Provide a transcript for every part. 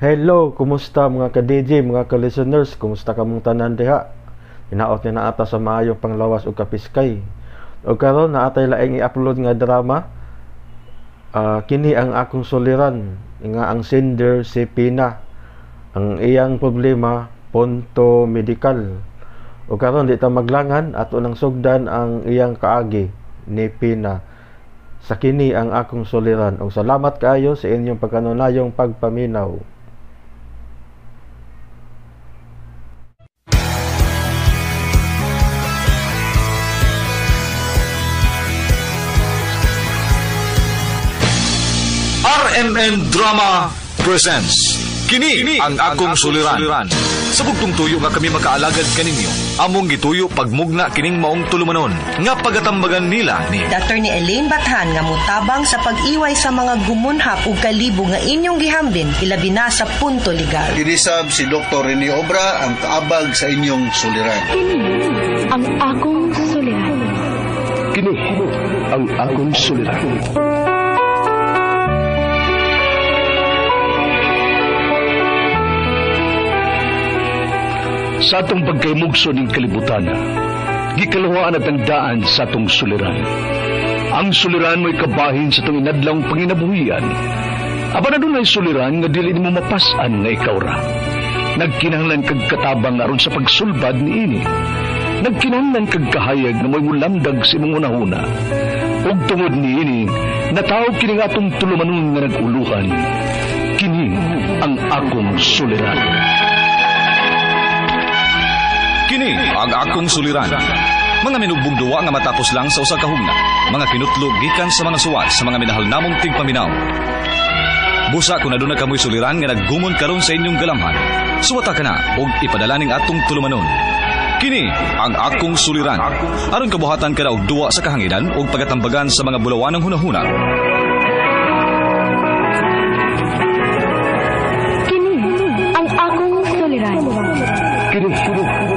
Hello, kumusta mga ka-DJ, mga ka-listeners, kumusta kamong tanan diha? Hinaot ni naata sa maayong panglawas ug kapiskay. Ug karon naatay laing i-upload nga drama. Kini ang akong suliran nga ang sender si Pina. Ang iyang problema punto medikal. Ug karon di ta maglangan, ato nang sugdan ang iyang kaagi ni Pina. Sa kini ang akong suliran. Ug salamat kaayo sa inyong pagkanunayong pagpaminaw. RMN Drama presents Kini ang akong suliran. Sa bugtong tuyo nga kami makaalagad kaninyo, among gituyo pagmugna kining maong tulumanon nga pagatambagan nila ni Attorney Elaine Bathan nga mutabang sa pag-iway sa mga gumunhap ug kalibo nga inyong gihambin ilabi na sa punto legal. Kinisab si Dr. Rene Obra ang kaabag sa inyong suliran. Kini ang akong suliran. Kini ang akong suliran. Sa atong pagkaymugso ning kalibutan, gikaluhaan at ang daan sa atong suliran. Ang suliran mo'y kabahin sa atong inadlawng panginabuhian. Apan adunay suliran nga dili nimo mapas-an nga ikaw ra. Nagkinahanglan kag katabang aron sa pagsulbad niini. Nagkinahanglan kag kahayag nga mo'y mulamdag sa imong hunahuna. Ug tungod niini, natawag kini nga atong tulumanon nga nag-uluhan. Kini ang akong suliran. Kini ang akong suliran. Mga minugbong duwa nga matapos lang sa usa ka hugna. Mga kinutlog gikan sa mga suwat sa mga minahal namong tigpaminaw. Busa kung aduna kamoy suliran nga naggumon karon sa inyong galamhan, suwata ka na og ipadala ning atong tulumanon. Kini ang akong suliran. Aron kabuhatan ka na og duwa sa kahanginan og pagatambagan sa mga bulawanang hunahuna. Kini ang akong suliran. Kini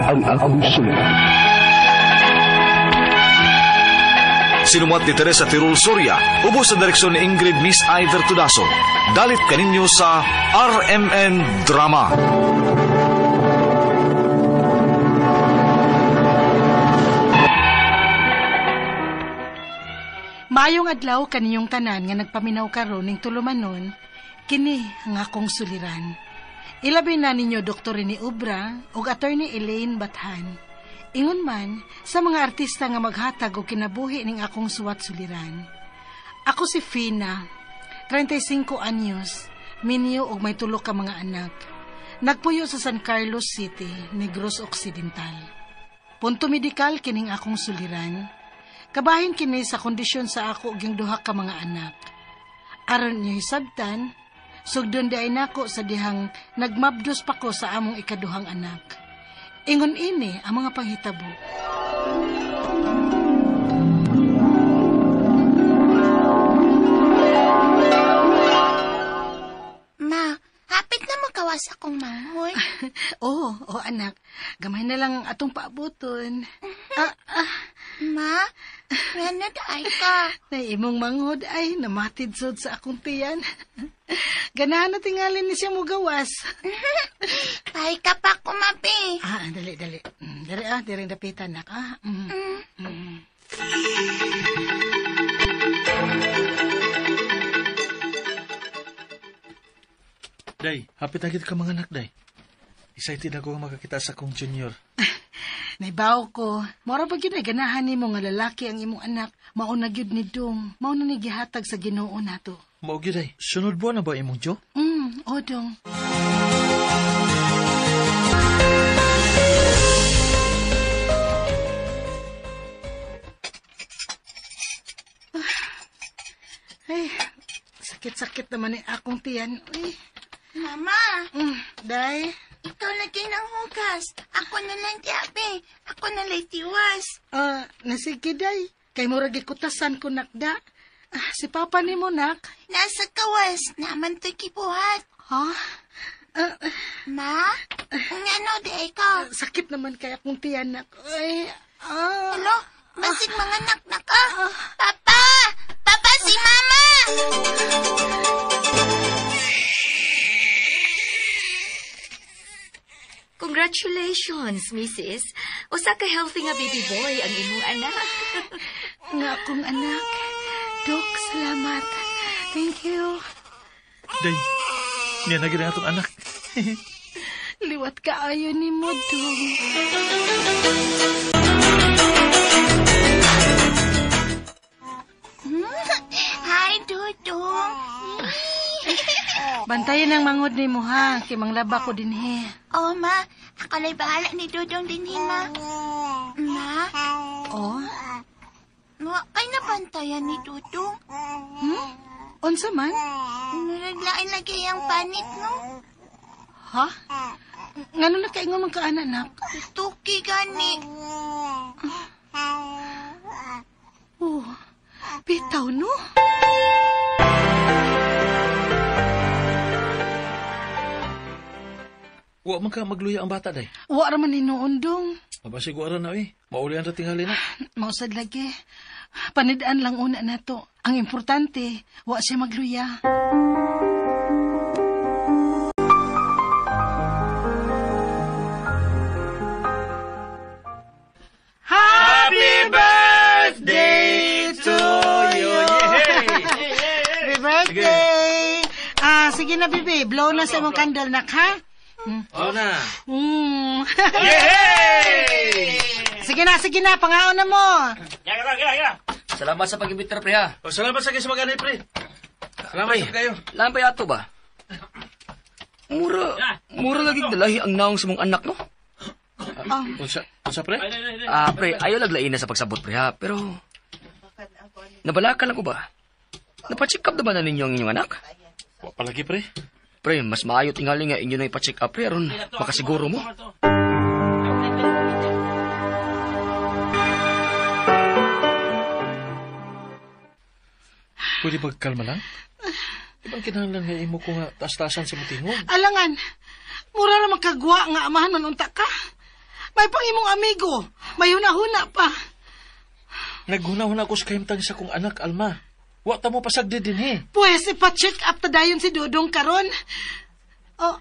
ang akong suliran. Sinumuat ni Teresa Tirul Soria, ubos sa direksyon ni Ingrid Miss Iver Tudaso. Dalit kaninyo sa RMN Drama. Maayong adlaw kaninyong tanan nga nagpaminaw karon ning tulumanon, kini ang akong suliran. Ilabi na ninyo Dr. Rene Obra ug Attorney Elaine Bathan. Ingon man sa mga artista nga maghatag og kinabuhi ning akong suwat suliran. Ako si Fina, 35 anyos, minyo og may tulo ka mga anak. Nagpuyo sa San Carlos City, Negros Occidental. Punto medikal kining akong suliran. Kabahin kini sa kondisyon sa ako ug duha ka mga anak. Aron niyo hisabtan, sugdon di ay nako sa dihang nagmabdos pa ko sa among ikaduhang anak. Ingon ini ang mga panghitabo. Ma, hapit na makawas akong manghod. Oo, oh, anak. Gamay na lang atong paabuton. Ma, ngano ay ka? Na imong manghod ay namatid sud sa akong tiyan. Ganahan na tingalin ni siya mo gawas. Ay ka pa kumapi. Ah, dali, dali. Dali diri dapitan nak. Day, hapit na gid ka mga anak, day. Excited ako makakita sa akong junior. Naibaw ko, mora ba gyud ay ganahan nimo nga lalaki ang imong anak, mao na gyud ni Dong, mao na ni gihatag sa Ginoo nato. Mao gyud ay, sunod buwan na ba imong jo? O Dong. Ay, sakit-sakit naman ni akong tiyan. Uy. Mama. Day. Ikaw lagi ng hugas. Ako na lang tiyabi. Ako na lang tiwas. Nasige, day. Kay murag ikutasan ko, nakda. Si Papa ni mo, nak. Nasa kawas. Naman to'y kibuhat. Ha? Ma? Ano, day ka? Sakit naman kaya akong tiyan, nak. Ay, Hello? Basig mga nak-nak, ah. Papa! Papa, si Mama! Congratulations, Mrs. Usa ka healthy nga baby boy ang imong anak. Nga akong anak. Dok, salamat. Thank you. Day, niya na gid ang atong anak. Liwat kaayo ni mo, Dong. Hi, Dudong. Bantayan ang mangod ni mo, ha? Kay manglaba ko din, he. Oh, ma. Ako la'y bahala ni Dudong din, he, ma. Ma? Oh? Wa kay nabantayan ni Dudong. Unsa man? Naglain lagi ang panit, no? Ha? Ngano na kaingon man ka, anak? Tuki gani. Oh, bitaw, no? Wa man ka magluya ang bata, day. Wa ra man hinuon, Dong. Aba, siguro na, eh. Mauli ang tingali na. Mausad lagi. Panidaan lang una na to. Ang importante, wa siya magluya. Happy birthday to you! Happy birthday! Ah, sige na, bibi. Blow na sa imong candle, nak, ha? Oh na. Yay! Sige na, sige na. Pangaon na mo. Salamat sa pag-imbita, pre, ha. Oh, salamat sa kayo sa mag-anay, pre. Salamat sa kayo. Lain pa yato ba? Mura lagi dalahi ang naong sa mong anak, no? Unsa, pre? Ah, pre, ayaw laglain na sa pagsabot, pre, ha. Pero, nabalaka lang ko ba? Napacheck up na ba na ninyo ang inyong anak? Wa palagi, pre. Pre, mas maayo tingali nga inyo na ipacheck up, pre, aron makasiguro mo. Pwede ba kalma lang? Ibang kinahanglan nga imo ko nga taas-taasan sa mutingog. Alangan, mura ra magkagwa nga amahan man unta ka. May pang imong amigo, may hunahuna pa. Naghuna-huna ko sa kahimtang sa kong anak, Alma. Wa ta mo pasagdi din, he. Pwes, ipa-check up ta dayon si Dudong karon. Oh.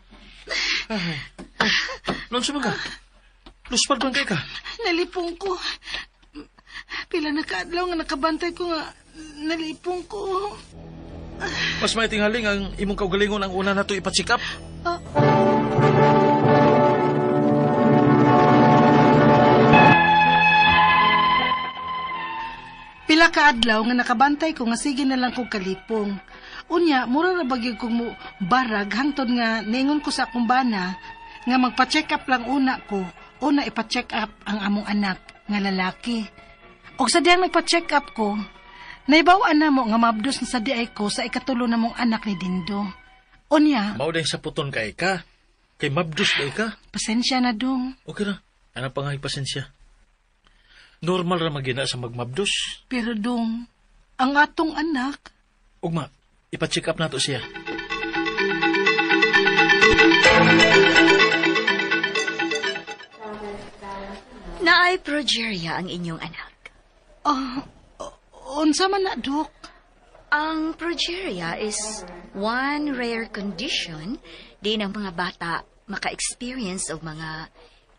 Ay. Lonso man ka? Luspad man kay ka? Nalipong ko. Pila na kaadlaw nga nakabantay ko nga nalipong ko. Mas may tinghaling ang imong kaugalingon ang una na to ipa-check up. Oh. Pila ka adlaw nga nakabantay ko nga sige na lang kog kalipong. Unya, mura ra ba gyud kog mo barag hangtod nga niingon ko sa akong bana nga magpa-check up lang una ko, una ipa-check up ang among anak nga lalaki. Og sa diyang nagpa-check up ko, naibaw-an na mo nga mabdos na sa diay ko sa ikatulo na mong anak ni Dindo. Unya, Mao day sa puton kay ka. Kay mabdos day ka. Pasensya na dong. Okay ra. Ana pa nga pasensya. Normal ra magina sa magmabdos. Pero dong, ang atong anak. Ugma, ipa-check up nato siya. Naay progeria ang inyong anak. Oh, unsa man na, Dok? Ang progeria is one rare condition din ang mga bata maka-experience og mga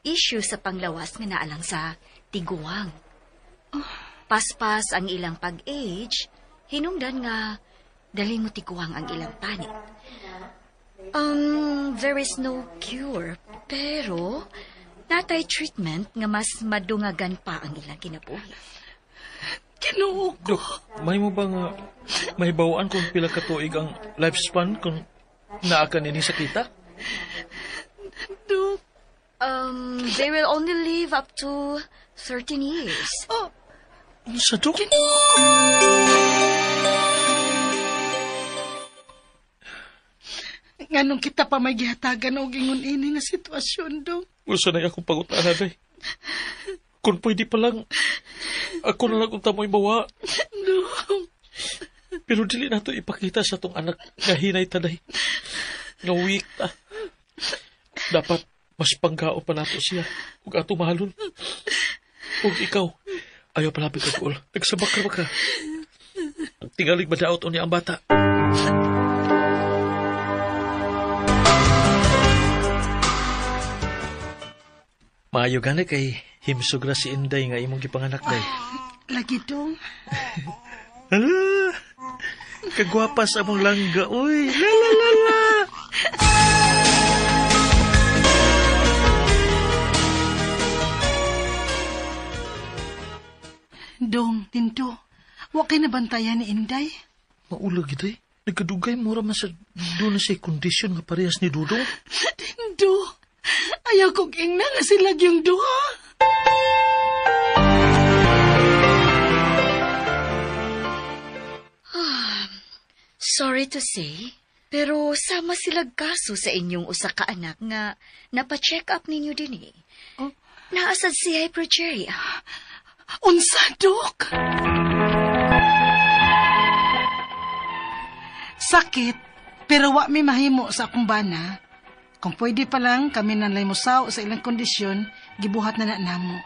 issue sa panglawas nga naalang sa tiguang. Paspas ang ilang pag-age, hinungdan nga dali mo tiguang ang ilang panit. There is no cure, pero natay treatment nga mas madungagan pa ang ilang kinabuhi. Ginoo ko. Dok, may mo ba nga mahibawaan kung pila ka tuig ang lifespan kung naa ka nini sakita? Dok. They will only live up to 13 years. Oh. Unsa, Dok? Nganong kita pa may gihatagan og ingon ini nga sitwasyon, Dok? Unsa na akong pangutana, day? Kung pwede pa lang, ako na lang unta mo'y mawa. Dok. Pero dili na to ipakita sa tong anak nga hinay ta, day. Nga weak ta. Dapat mas panggao pa nato siya ug ato mahalon. Ug ikaw, ayaw palapit og uol. Nagsabak ra ba ka? Tingalig madaot unya ang bata. Maayo gani kay himsog ra si Inday nga imong gipanganak day. Lagi dong. Hala! Kagwapa sa among langga, uy. La la la la. Dong, Tinto, wa kay nabantayan ni Inday? Maulag ito eh. Nagkadugay mura man sa doon na siya kondisyon nga parehas ni Dudong. Tinto, ayaw kong ingna nga sila yung duha. Sorry to say, pero sama sila kaso sa inyong usa ka anak nga napa-check up ninyo din eh. Oh. Naasad siya progeria. Unsa, Dok? Sakit, pero wa mi mahimo sa akong bana. Kung pwede pa lang kami nanlay musaw sa ilang kondisyon, gibuhat na na namo.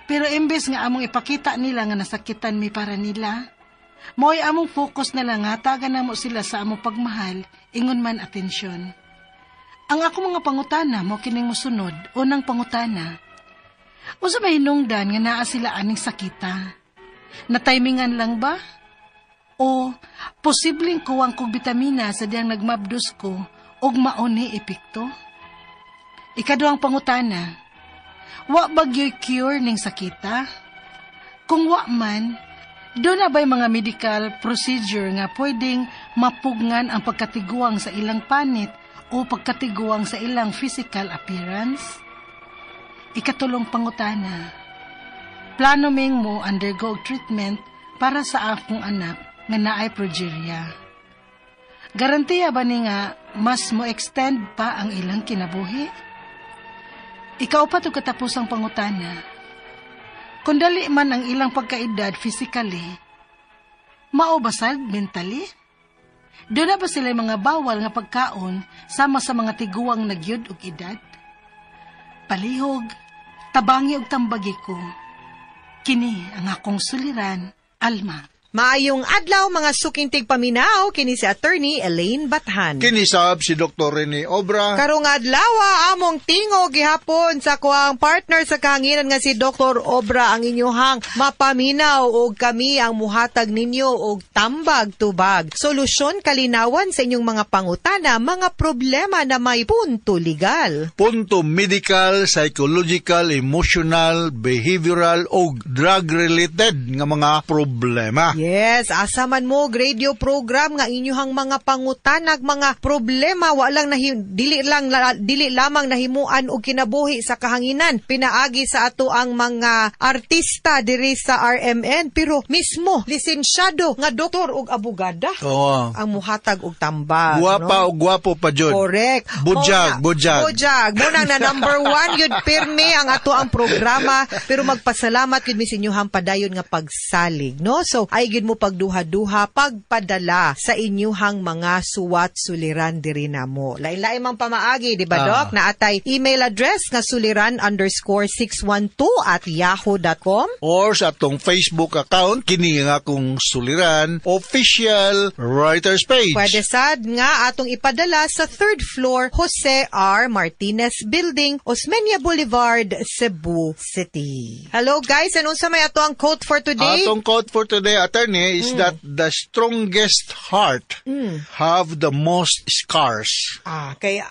Pero imbes nga among ipakita nila nga nasakitan mi para nila, mo'y among focus na lang hatagan namo sila sa among pagmahal, ingon man atensyon. Ang ako mga pangutana mo kining mosunod, unang pangutana. Unsa may hinungdan nga naa sila aning sakita? Na-timingan lang ba? O posibleng kuwang kog bitamina sa diyang nagmabdos ko og mauni epekto? Ikaduhang pangutana, wa ba gyoy cure ning sakita? Kung wa man, doon na ba'y mga medical procedure nga pwedeng mapugngan ang pagkatiguang sa ilang panit o pagkatiguang sa ilang physical appearance? Ikatulong pangutana, plano ming mo undergo treatment para sa akong anak nga naay progeria. Garantiya ba ni nga mas mo extend pa ang ilang kinabuhi? Ikaw pa to katapusang pangutana. Kung dali man ang ilang pagkaedad physically, mao ba sad mentally? Doon na ba sila mga bawal nga pagkaon sama sa mga tiguang nagyud og edad? Palihog, tabangi og tambagi ko. Kini ang akong suliran, Alma. Maayong adlaw mga suking tigpaminaw, kini si Attorney Elaine Bathan. Kini sab si Dr. Rene Obra. Karong adlaw among tingo gihapon sa kuang partner sa kahanginan nga si Dr. Obra ang inyohang mapaminaw og kami ang muhatag ninyo og tambag tubag. Solusyon kalinawan sa inyong mga pangutana, mga problema na may punto legal. Punto medical, psychological, emotional, behavioral og drug-related nga mga problema. Yes, asa man mo radio program nga inyohang mga pangutanag, mga problema wa lang dili lamang nahimuan og kinabuhi sa kahanginan pinaagi sa ato ang mga artista diri sa RMN, pero mismo lisensyado nga doktor og abogada. Oo. Ang muhatag og tambag. Guwapa no? Og guwapo pa jud. Correct. Budyag, budyag. Budyag. Mo nang na number 1 yun pirmi ang ato ang programa, pero magpasalamat yun mi sa inyohang padayon nga pagsalig, no? So ay gid mo pagduha-duha pagpadala sa inyuhang mga suwat suliran diri namo. Lain-lain mang pamaagi, di ba, Doc? Naatay email address nga suliran_612@yahoo.com or sa atong Facebook account kini nga akong suliran official writers page. Pwede sad nga atong ipadala sa 3rd floor Jose R. Martinez Building, Osmeña Boulevard, Cebu City. Hello guys, and unsa may ato ang quote for today? Atong quote for today, attorney, is that the strongest heart have the most scars. Ah, kaya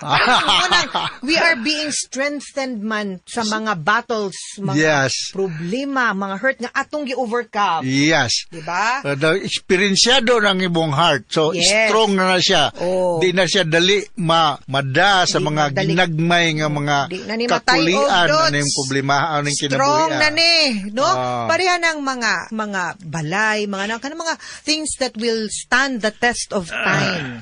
we are being strengthened man sa mga battles, mga problema, mga hurt nga atong gi-overcome. Yes. Diba? The eksperyensyado ng imong heart. So, strong na siya. Oh. Di na siya dali mada sa di mga ginagmay nga mga kakulian na yung problema, anong kinabuhian. Strong na ni, no? Pareha ng mga balay, mga things that will stand the test of time.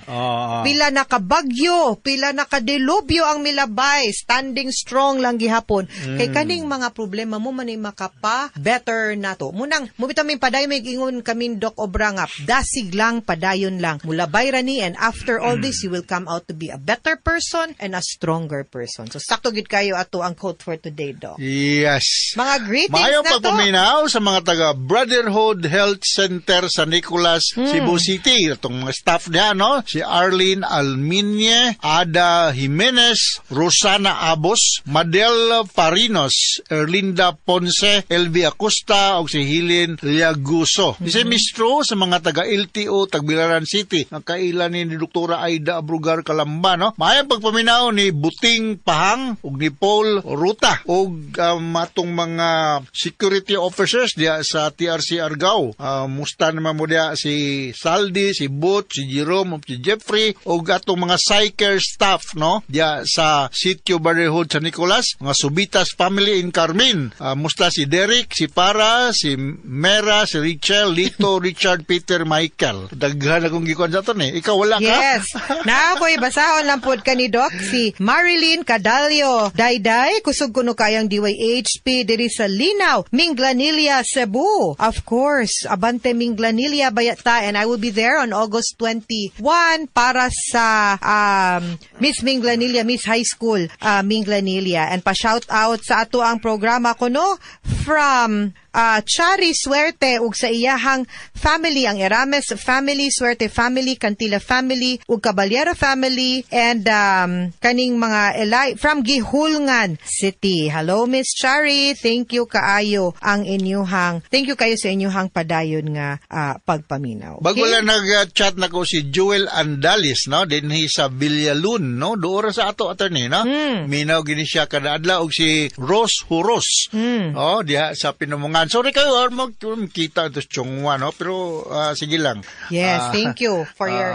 Pila na kabagyo, pila na kadelubyo ang milabay, standing strong lang gihapon. Kay kaning mga problema mo man ay makapa better nato. Munang mubitamin paday may ingon kami Doc Obra nga dasig lang padayon lang. Mulabay ra ni, and after all this you will come out to be a better person and a stronger person. So sakto gid kayo ato ang quote for today, Doc. Yes. Mga greetings Maayo na to. Maayo pagpaminaw sa mga taga Brotherhood Health Center Center sa Nicolas, Cebu City. Atong mga staff niya, no? Si Arlene Alminie, Ada Jimenez, Rosana Abos, Madel Farinos, Erlinda Ponce, LV Acosta, ug si Helen Liaguso. Si Mistro sa mga taga LTO Tagbilaran City, ang kaila ni Doktora Aida Abrugar Kalamba, no? Maayong pagpaminaw ni Buting Pahang ug ni Paul Ruta ug atong mga security officers diya sa TRC Argao. Musta naman mo diya si Saldi, si Bot, si Jerome, si Jeffrey ug atong mga psycher staff, no? Diya sa Sitio Barrehod sa Nicolas, mga Subitas family in Carmen. Musta si Derek, si Para, si Mera, si Richel, Lito, Richard, Peter, Michael. Daghan akong gikuan sa aton eh. Ikaw wala ka? Yes. Na ako'y basahon lang pod ka ni Doc si Marilyn Cadalio. Dayday, kusog kuno kayang DYHP diri sa Linaw, Minglanilla, Cebu. Of course, abante Minglanilla bayata, and I will be there on August 21 para sa Miss Minglanilla, Miss High School Minglanilla. And pa-shout out sa ato ang programa kuno from Chari Suerte ug sa iyahang family, ang Erames family, Suerte family, Cantila family ug Caballero family, and kaning mga Eli from Gihulngan City. Hello Miss Chari, thank you kaayo ang inyuhang, thank you kayo sa inyuhang padayon nga pagpaminaw. Okay? Bago lang nag-chat na ko si Joel Andalis, no, dinhi sa Villalun, no, doora sa ato attorney, no. Minaw gini siya kada adlaw og si Rose Huros. Oh, diha sa Pinumungan. Sorry kayo, magkita ito sa Chongwa, no? Pero sige lang. Yes, thank you for your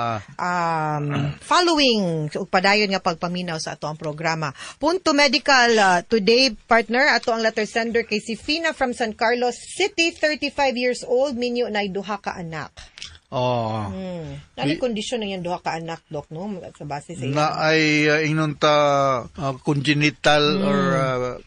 following ug padayon nga pagpaminaw sa ato ang programa. Punto Medical today, partner, ato ang letter sender kay si Fina from San Carlos City, 35 years old, minyo na duha ka anak. Oh. Ano kondisyon ng iyang duha ka anak, Doc, no? Sa base sa na ay ingnon ta congenital or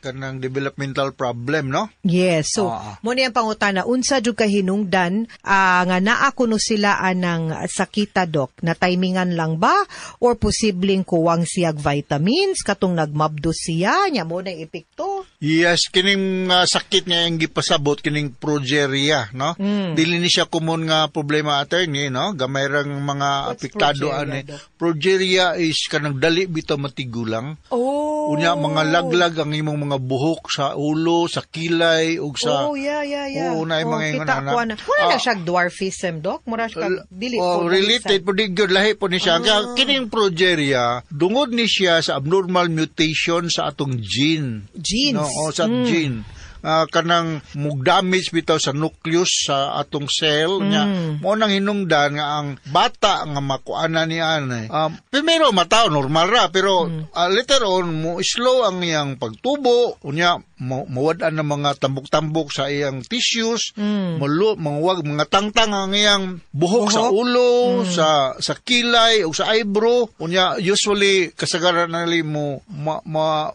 kanang developmental problem, no? Yes. So, mo ni ang pangutana, unsa jud kahinungdan nga naa kuno sila anang sakita, Doc? Na timingan lang ba or posibleng kuwang siyag vitamins katong nagmabdo siya nya mo na epekto? Yes, kining sakit nga iyang gipasabot kining progeria, no? Dili ni siya common nga problema, attorney, no? Gamay rang mga apektado ani. Progeria is kanang dali bitaw matigulang. Oh. Unya mga laglag ang imong mga buhok sa ulo, sa kilay ug sa Oh, yeah. Oo, na mga ingon ana. Wala na siya dwarfism, Doc. Mura siya dili po related po di gyud lahi po ni siya. Kaya kining progeria dungod ni siya sa abnormal mutation sa atong gene. Genes. No, o sa gene. Kanang mugdamage bitaw sa nucleus sa atong cell nya mo nang hinungdan nga ang bata nga makuana ni anay. Primero matao normal ra pero later on mo slow ang iyang pagtubo, unya mawad-an ng mga tambok-tambok sa iyang tissues, mangwag mga tangtang ang iyang buhok sa ulo, sa kilay o sa eyebrow. Unya usually kasagaran na nila mo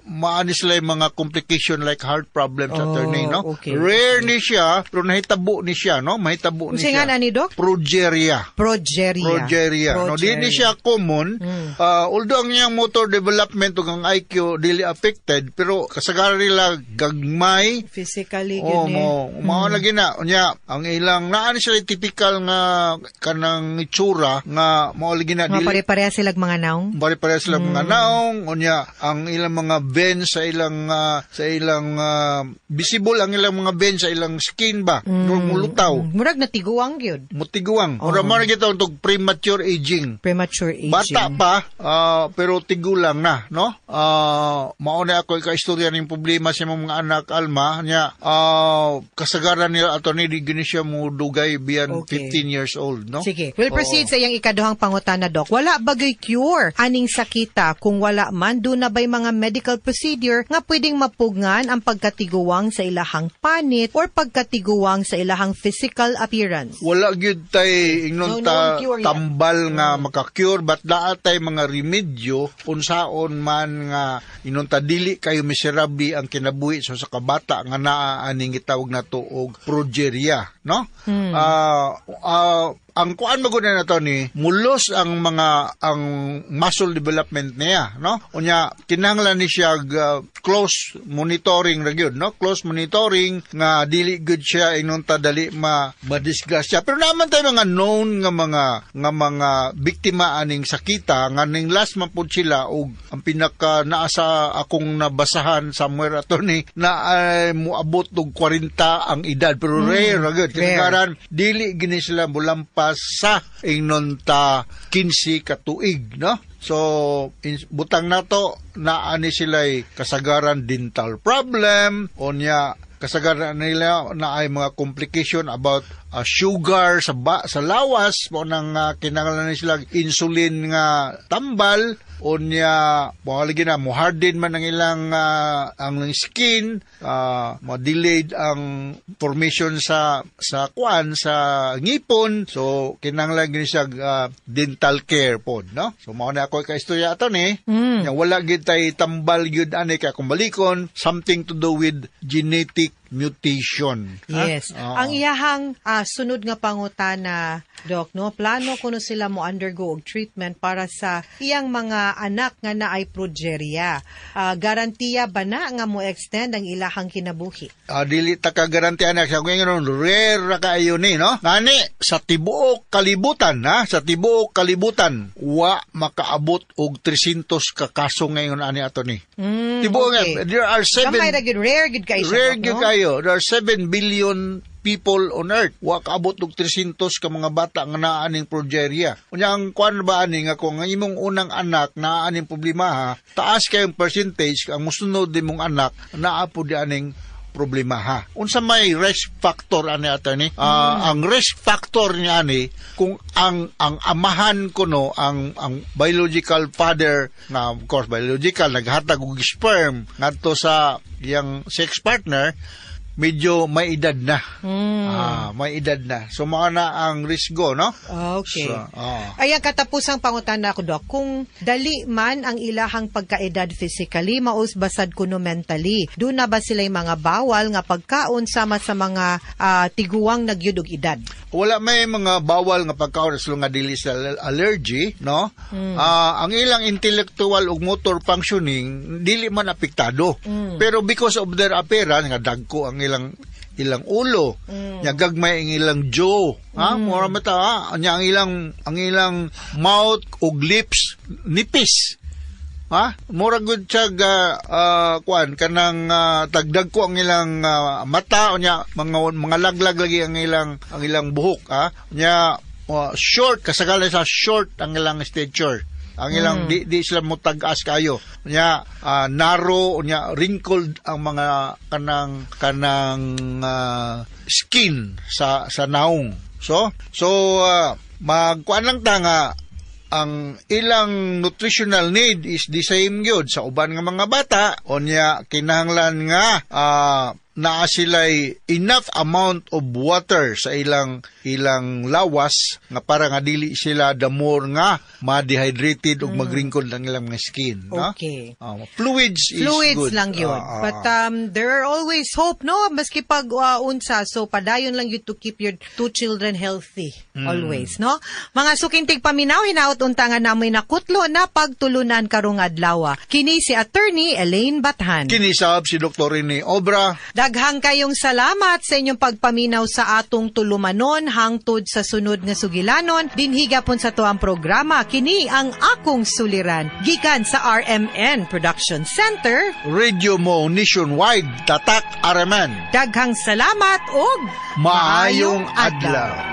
maani sila yung mga complication like heart problems, attorney, no? Okay. Rare ni siya pero nahitabo ni siya, no? Mahitabo ni siya. Nga ni Doc? Progeria. No, di ni siya common. Although ang iyang motor development ug ang IQ dili affected, pero kasagaran nila gagmay physically gud mo mao lagi na. Unya ang ilang naa ni sila typical nga kanang itsura nga mao lagi na dili pare-pareha sila mga naong. Pare-pareha sila mga naong. Unya ang ilang mga veins sa ilang visible ang ilang mga veins sa ilang skin ba. Mulutaw. Murag natiguang gyud. Mutiguang. Mura mo na gitawag tog premature aging. Premature aging. Bata pa pero tigulang na, no? Mao na ako ika-istorya ning problema sa mga anak Alma niya. Kasagaran nila ato ni di gini siya mo dugay biyan 15 years old, no? Sige. We'll proceed sa iyang ikaduhang pangutana, Doc. Wala bagay cure aning sakita? Kung wala man, do na ba'y mga medical procedure nga pwedeng mapugngan ang pagkatiguang sa ilahang panit or pagkatiguang sa ilahang physical appearance? Wala gyud tay ingnon ta tambal nga maka-cure, but naa tay mga remedyo unsaon man nga ingnon ta dili kayo miserable ang kinabuhi sa kabata nga naa aning gitawag nato og progeria, no? Ang kuan magud na to ni mulos ang mga ang muscle development niya, no? Unya kinahanglan ni siya close monitoring ra gyud, no? Close monitoring nga dili gud siya ingon ta dali ma madisgrasya. Pero naman tayo mga known nga mga biktima aning sakita nga ning last man pud sila, og ang pinaka naa sa akong nabasahan somewhere, attorney, na ay moabot og 40 ang edad, pero rare ra gyud. Kasagaran dili gini sila mulampas sa ingnon ta 15 ka tuig, no? So butang nato na ani sila'y kasagaran dental problem, unya kasagaran nila na ay mga complication about sugar sa lawas mo nang kinahanglan ni sila insulin nga tambal. Unya mo lagi na mo harden man ang ilang ang skin, mo delayed ang formation sa sa kuan sa ngipon, so kinahanglan gini siya dental care pod, no? So mao na ako ka istorya ato ni. Nya wala gid tay tambal gyud ani kay kung balikon, something to do with genetic mutation. Ha? Yes. Oo. Ang iyahang sunod nga pangutana, Doc, no, plano kuno sila mo undergo og treatment para sa iyang mga anak nga naay progeria. Garantiya ba na nga mo extend ang ilahang kinabuhi? Dili ta ka garanti anak sa ngayon, rare ra kaayo ni, no? Ngani sa tibuok kalibutan, ha, sa tibuok kalibutan wa makaabot og 300 ka kaso ngayon ani ato ni. Tibuok nga, there are seven Gamay ra gyud, rare gyud kaayo siya, rare Doc, gyud no? kayo. There are 7 billion people on earth. Wa kaabot og 300 ka mga bata nga naa aning progeria. Unya ang kuan ba ani nga kung ang imong unang anak naa aning problema, ha, taas kayong percentage ang musunod nimong anak naa pud di aning problema, ha. Unsa may risk factor ani, attorney? Ang risk factor niya ani kung ang amahan kuno, ang biological father nga, of course biological, naghatag og sperm ngadto sa iyang sex partner, medyo may edad na. May edad na. So mao na ang risgo, no? Okay. So. Ay, ang katapusang pangutana ko, Doc, kung dali man ang ilahang pagkaedad physically, maus basad kuno mentally, doon na ba sila'y mga bawal nga pagkaon sama sa mga tiguang nagyud og edad? Wala may mga bawal nga pagkaon as long nga dili sa allergy, no? Ang ilang intellectual ug motor functioning dili man apektado. Pero because of their appearance nga dagko ang ilang ilang ulo, nya gagmay ang ilang jaw, ha? Mura mata, ha? Nya ang ilang mouth ug lips nipis. Ha? Mura gud siya kuan kanang tagdag ko ang ilang mata, unya mga laglag lagi ang ilang buhok, ha. Unya short kasagaran sa short ang ilang stature. Ang ilang di sila mo tag-as kayo. Unya narrow, unya wrinkled ang mga kanang kanang skin sa naong. So magkuan lang ta nga ang ilang nutritional need is the same gyud sa uban nga mga bata. Unya kinahanglan nga naa sila'y enough amount of water sa ilang ilang lawas nga para nga dili sila the more nga ma-dehydrated ug magringkod ang ilang mga skin, no? Okay. Fluids is Fluids good. lang yun. But there are always hope, no? Maski pag unsa. So, padayon lang yun to keep your two children healthy. Always, no? Mga suking tigpaminaw, hinaot unta nga namoy nakutlo na pagtulunan karong adlaw. Kini si Attorney Elaine Bathan. Kini sab si Dr. Rene Obra. Daghang kayong salamat sa inyong pagpaminaw sa atong tulumanon hangtod sa sunod nga sugilanon dinhi gapon sa tuang programa, kini ang Akong Suliran, gikan sa RMN Production Center. Radio Mo Nationwide, Tatak RMN. Daghang salamat og Maayong adlaw.